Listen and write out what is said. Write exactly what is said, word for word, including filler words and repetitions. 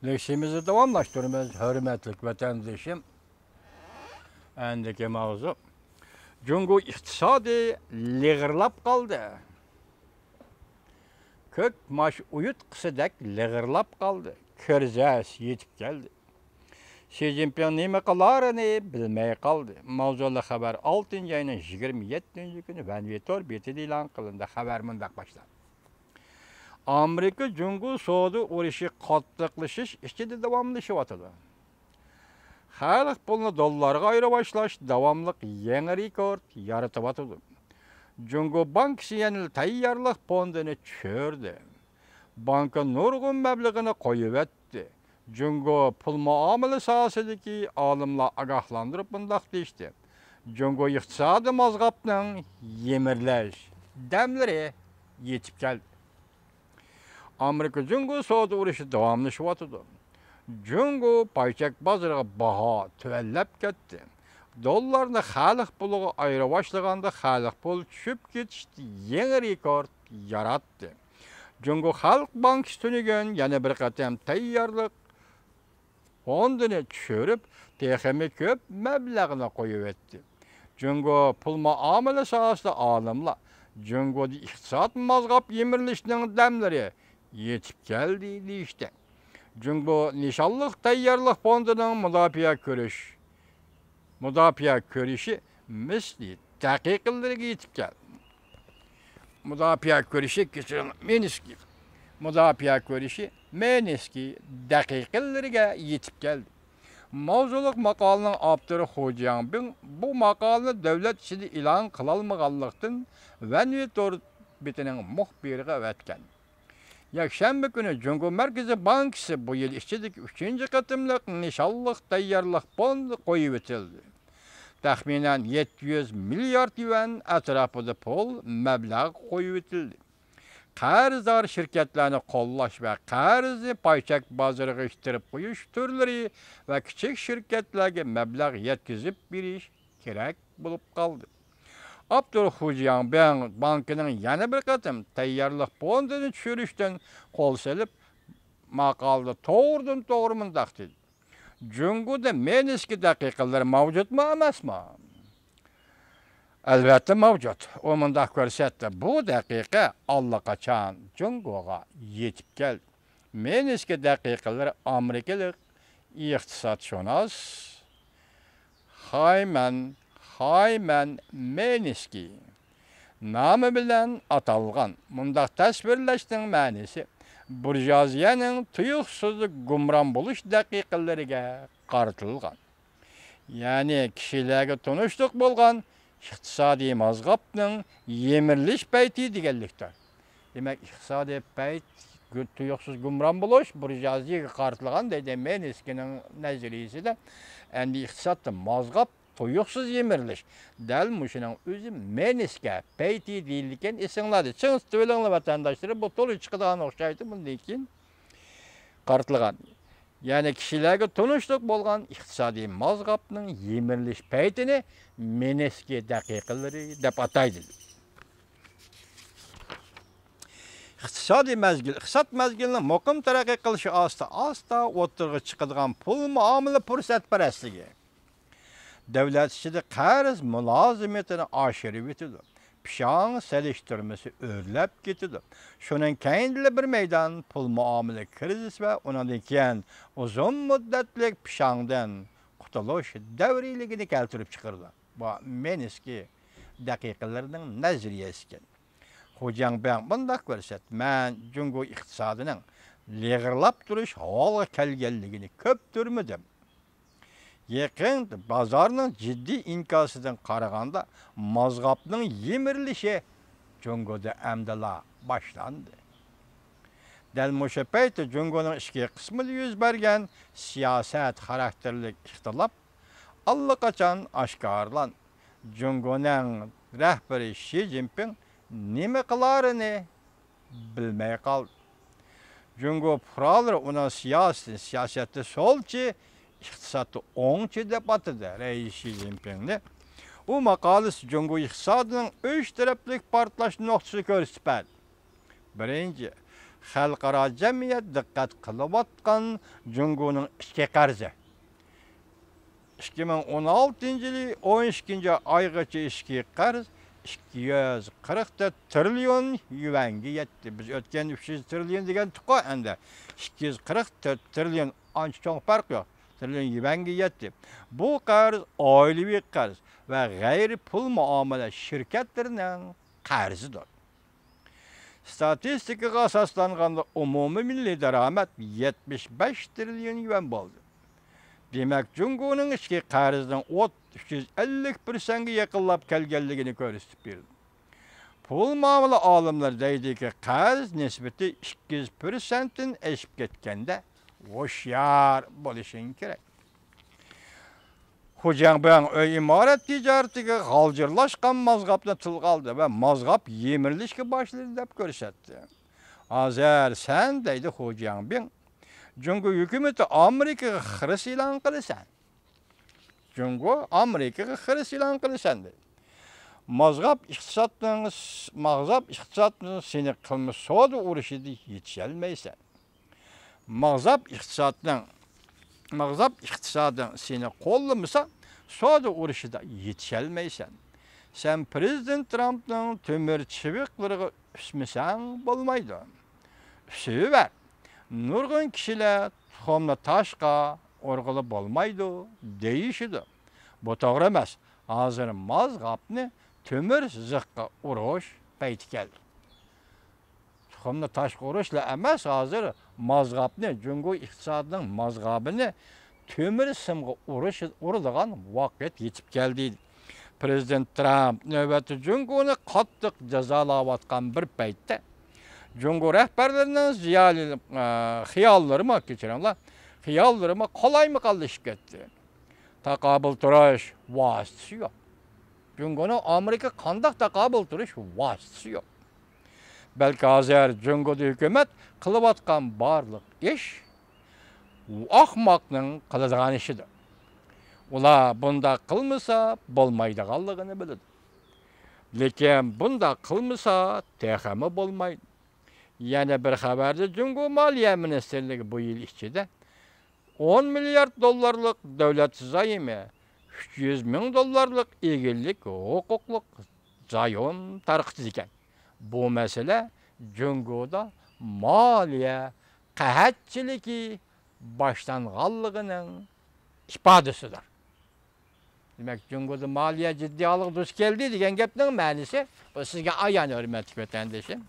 لېكسىيىمىزنى داۋاملاشتۇرىمىز، ھۆرمەتلىك ۋەتەندىشىم. ئەندىكى ماۋزۇ، جۇڭگو ئىقتىسادى لىغىرلاپ قالدى. كۆك ماش ئۇيۇتقۇسىدەك لىغىرلاپ قالدى. كىرىزىس يېتىپ كەلدى. شى جىنپىڭ نېمە قىلارىنى بىلمەي قالدى. ماۋزۇلۇق خەۋەر ئالتىنچى ئاينىڭ يىگىرمە يەتتىنچى كۈنى ۋەنۋى تور بېتىدە ئېلان قىلىندى. خەۋەر مۇنداق باشلاندى. ئامېرىكا جۇڭگو سودا ئۇرۇشى قاتتىقلىشىش ئىچىدە داۋاملىشىۋاتىدۇ. خەلق پۇلىنى دوللارغا ئايرىۋاشلاش داۋاملىق يېڭى رېكورت يارىتىۋاتىدۇ. جۇڭگو بانكىسى يەنىلا تەييارلىق فوندىنى چۈشۈردى. بانكا نۇرغۇن مەبلىغىنى قويۇۋەتتى. جۇڭگو پۇل مۇئامىلە ساھەسىدىكى ئالىملار ئاگاھلاندۇرۇپ مۇنداق دېيىشتى: جۇڭگو ئىقتىسادىي مازغاپنىڭ يىمىرىلىش دەملىرى يېتىپ كەلدى. ئامېرىكا جۇڭگو سودا ئۇرۇشى داۋاملىشىۋاتىدۇ. جۇڭگو پايچەك بازىرىغا باھا تۆۋەنلەپ كەتتى. دوللارنى خەلق پۇلىغا ئايرىۋاشلىغاندا خەلق پۇلى چۈشۈپ كېتىشتە يېڭى رېكورت ياراتتى. جۇڭگو خەلق بانكىسى تۈنۈگۈن يەنە بىر قېتىم تەييارلىق فوندىنى چۈشۈرۈپ، تېخىمۇ كۆپ مەبلەغنى قويۇۋەتتى. جۇڭگو پۇل مۇئامىلە ساھەسىدە ئالىملار جۇڭگودا ئىقتىساد مازغاپ يىمىرىلىشنىڭ دەملىرى يېتىپ كەلدى دېيىشتى. جۇڭگو نىشانلىق تەييارلىق فوندىنىڭ مۇداپىئە كۆرۈش مۇداپىئە كۆرۈشى مىسلى دەقىقىلىرىگە يېتىپ كەلدى. مۇداپىئە كۆرۈشى، كەچۈرۈڭ، مېنىسكى. مۇداپىئە كۆرۈشى مېنىسكى دەقىقىلىرىگە يېتىپ كەلدى. ماۋزۇلۇق ماقالىنىڭ ئاپتورى خۇ جياڭبىڭ بۇ ماقالىنى دۆلەت ئىچىدە ئېلان قىلالمىغانلىقتىن، ۋەنۋى تور بېتىنىڭ مۇخبىرىغا ئەۋەتكەن. يەكشەنبە كۈنى جۇڭگو مەركىزىي بانكىسى بۇ يىل ئىچىدىكى ئۈچىنچى قېتىملىق نىشانلىق تەييارلىق فوندى قويۇۋېتىلدى. تەخمىنەن يەتتە يۈز مىليارد يۈەن ئەتراپىدا پۇل مەبلەغ قويۇۋېتىلدى. قەرزدار شىركەتلەرنى قوللاش ۋە قەرزنى پايچەك بازىرىغا ئىتتىرىپ قويۇش تۈرلىرى ۋە كىچىك شىركەتلەرگە مەبلەغ يەتكۈزۈپ بېرىش كېرەك بولۇپ قالدى. ئاپتور خۇ جياڭبىڭ بانكىنىڭ يەنە بىر قېتىم تەييارلىق فوندىنى چۈشۈرۈشتىن قول سېلىپ، ماقالىدا توغرىدىن توغرا مۇنداق دېدى: جۇڭگودا مېنىسكى دەقىقىلىرى مەۋجۇتمۇ ئەمەسمۇ؟ ئەلۋەتتە مەۋجۇت. ئۇ مۇنداق كۆرسەتتى: بۇ دەقىقە ئاللىقاچان جۇڭگوغا يېتىپ كەلدى. مېنىسكى دەقىقىلىرى ئامېرىكىلىق ئىقتىسادشۇناس خايمەن، خايمەن مېنىسكى نامى بىلەن ئاتالغان. مۇنداق تەسۋىرلەشنىڭ مەنىسى بۇرژۇئازىيەنىڭ تۇيۇقسىز گۇمران بولۇش دەقىقىلىرىگە قارىتىلغان. يەنى كىشىلەرگە تونۇشلۇق بولغان ئىقتىسادىي مازغاپنىڭ يىمىرىلىش پەيتى دېگەنلىكتۇر. دېمەك، ئىقتىسادىي پەيت، گۇ-، تۇيۇقسىز گۇمران بولۇش، بۇرژۇئازىيەگە قارىتىلغان دەيدۇ مېنىسكىنىڭ نەزەرىيىسىدە. ئەمدى ئىقتىسادتا مازغاپ تۇيۇقسىز يىمىرىلىش. دەل مۇشۇنىڭ ئۆزى مېنىسكى پەيتى دېيىلىدىكەن، ئېسىڭلاردا چىڭ تۇتۇۋېلىڭلار ۋەتەنداشلىرىم، بۇ تولا چىقىدىغان ئوخشايدۇ بۇندىن كېيىن. قارىتىلغان. يەنى كىشىلەرگە تونۇشلۇق بولغان ئىقتىسادىي مازغاپنىڭ يىمىرىلىش پەيتىنى مېنىسكى دەقىقىلىرى دەپ ئاتايدۇ. ئىقتىسادىي مەزگىل، ئىقتىساد مەزگىلىنىڭ مۇقىم تەرەققىي قىلىشى ئاستا-ئاستا ئوتتۇرىغا چىقىدىغان پۇل مۇئامىلە پۇرسەتپەرەسلىكى. دۆلەت ئىچىدە قەرز مۇلازىمىتىنى ئاشۇرۇۋېتىدۇ. پىشاڭ سېلىشتۇرمىسى ئۆرلەپ كېتىدۇ. شۇنىڭ كەينىدىلا بىر مەيدان پۇل مۇئامىلە كىرىزىسى ۋە ئۇنىڭدىن كېيىن ئۇزۇن مۇددەتلىك پىشاڭدىن قۇتۇلۇش دەۋرىيلىكىنى كەلتۈرۈپ چىقىرىدۇ. بۇ مېنىسكى دەقىقىلىرىنىڭ نەزەرىيەسى ئىكەن. خۇ جياڭبىڭ مۇنداق كۆرسەتتى: مەن جۇڭگو ئىقتىسادىنىڭ لىغىرلاپ تۇرۇش ھالغا كەلگەنلىكىنى كۆپ تۈرمىدىم. يېقىندا بازارنىڭ جىددىي ئىنكاسىدىن قارىغاندا، مازغاپنىڭ يىمىرىلىشى جۇڭگودا ئەمدىلا باشلاندى. دەل مۇشۇ پەيتتە جۇڭگونىڭ ئىچكى قىسمىدا يۈز بەرگەن سىياسەت خاراكتېرلىك ئىختىلاپ ئاللىقاچان ئاشكارىلاندى. جۇڭگونىڭ رەھبىرى شى جىنپىڭ نېمە قىلارىنى بىلمەي قالدى. جۇڭگو پۇقرالىرى ئۇنىڭ سىياسىتىنى سىياسەتتە سولچى، ئىقتىسادتا ئوڭچى دەپ ئاتىدى. رەئىس شى جىنپىڭنى، ئۇ ماقالىسى جۇڭگو ئىقتىسادىنىڭ ئۈچ تەرەپلىك پارتلاش نۇقتىسىنى كۆرسىتىپ بەردى. بىرىنچى، خەلقئارا جەمئىيەت دىققەت قىلىۋاتقان جۇڭگونىڭ ئىچكى قەرزى. ئىككى مىڭ ئون ئالتىنچى يىلى ئون ئىككىنچى ئايغىچە ئىچكى قەرز ئىككى يۈز قىرىق تۆت تىرىليون يۈەنگە يەتتى. بىز ئۆتكەن ئۈچ يۈز تىرىليون دېگەنتۇققۇ، ئەمدى ئىككى يۈز قىرىق تۆت تىرىليون، ئانچە چوڭ پەرق يوق. تىرىليون يۈەنگە يەتتى. بۇ قەرز ئائىلىۋى قەرز ۋە غەيرىي پۇل مۇئامىلە شىركەتلىرىنىڭ قەرزىدۇر. ستاتىستىكىغا ئاساسلانغاندا، ئومۇمىي مىللىي دارامەت يەتمىش بەش تىرىليون يۈەن بولدى. دېمەك، جۇڭگونىڭ ئىچكى قەرزىنىڭ ئوت-، ئۈچ يۈز ئەللىك پىرسەنتكە يېقىنلاپ كەلگەنلىكىنى كۆرسىتىپ بېرىدۇ. پۇل مۇئامىلە ئالىملىرى دەيدۇكى، قەرز نىسبىتى ئىككى يۈز پىرسەنتتىن ئېشىپ كەتكەندە، ھوشيار بولۇشىڭ كېرەك. خۇ جياڭبىڭ ئۆي ئىمارەت تىجارىتىگە غالجىرلاشقان مازغاپنى تىلغا ئالدى ۋە مازغاپ يىمىرىلىشكە باشلىدى دەپ كۆرسەتتى. ھازىر سەن، دەيدۇ خۇ جياڭبىڭ، جۇڭگو ھۆكۈمىتى ئامېرىكىغا خىرىس ئېلان قىلىسەن. جۇڭگو ئامېرىكىغا خىرىس ئېلان قىلىسەن، دەيدۇ. مازغاپ ئىقتىسادنىڭ، مازغاپ ئىقتىسادنىڭ سېنى قىلما سودا ئۇرۇشىدا يېتىشەلمەيسەن. مازغاپ ئىقتىسادنىڭ، مازغاپ ئىقتىسادىڭ سېنى قوللىمىسا، سودا ئۇرۇشىدا يېتىشەلمەيسەن. سەن پىرېزىدېنت ترامپنىڭ تۆمۈر چىۋىقلىرىغا ئۈسمىسەڭ بولمايدۇ. ئۈسۈۋەر. نۇرغۇن كىشىلەر تۇخۇمنى تاشقا ئۇرغىلى بولمايدۇ دېيىشىدۇ. بۇ توغرا ئەمەس. ھازىر مازغاپنى تۆمۈر زىخقا ئۇرۇش پەيتى كەلدى. تۇخۇمنى تاشقا ئۇرۇشلا ئەمەس، ھازىر مازغاپنى، جۇڭگو ئىقتىسادىنىڭ مازغاپىنى تۆمۈر سىمغا ئۇرۇش، ئۇرىدىغان ۋاقىت يېتىپ كەلدى. پىرېزىدېنت ترامپ نۆۋەتتە جۇڭگونى قاتتىق جازالاۋاتقان بىر پەيتتە، جۇڭگو رەھبەرلىرىنىڭ زىيالىي، ئە، خىياللىرىمۇ، كەچۈرۈڭلار، خىياللىرىمۇ قالايمىقانلىشىپ كەتتى. تاقابىل تۇرۇش ۋاسىتىسى يوق. جۇڭگونىڭ ئامېرىكىغا قانداق تاقابىل تۇرۇش ۋاسىتىسى يوق. بەلكى ھازىر جۇڭگودا ھۆكۈمەت قىلىۋاتقان بارلىق ئىش ئاخماقنىڭ قىلىدىغان ئىشىدۇر. ئۇلار بۇنداق قىلمىسا بولمايدىغانلىقىنى بىلىدۇ. لېكىن بۇنداق قىلمىسا تېخىمۇ بولمايدۇ. يەنە بىر خەۋەردە، جۇڭگو مالىيە مىنىستىرلىكى بۇ يىل ئىچىدە ئون مىليارد دوللارلىق دۆلەت زايىمى، ئۈچ يۈز مىڭ دوللارلىق ئىگىلىك ھوقۇقلۇق زايوم تارقىتىدىكەن. بۇ مەسىلە جۇڭگودا مالىيە قەھەتچىلىكى باشلانغانلىقىنىڭ ئىپادىسىدۇر. دېمەك، جۇڭگودا مالىيە جىددىي ھالغا دۇچ كەلدى دېگەن گەپنىڭ مەنىسى بۇ سىزگە ئايان، ھۆرمەتلىك ۋەتەندىشىم.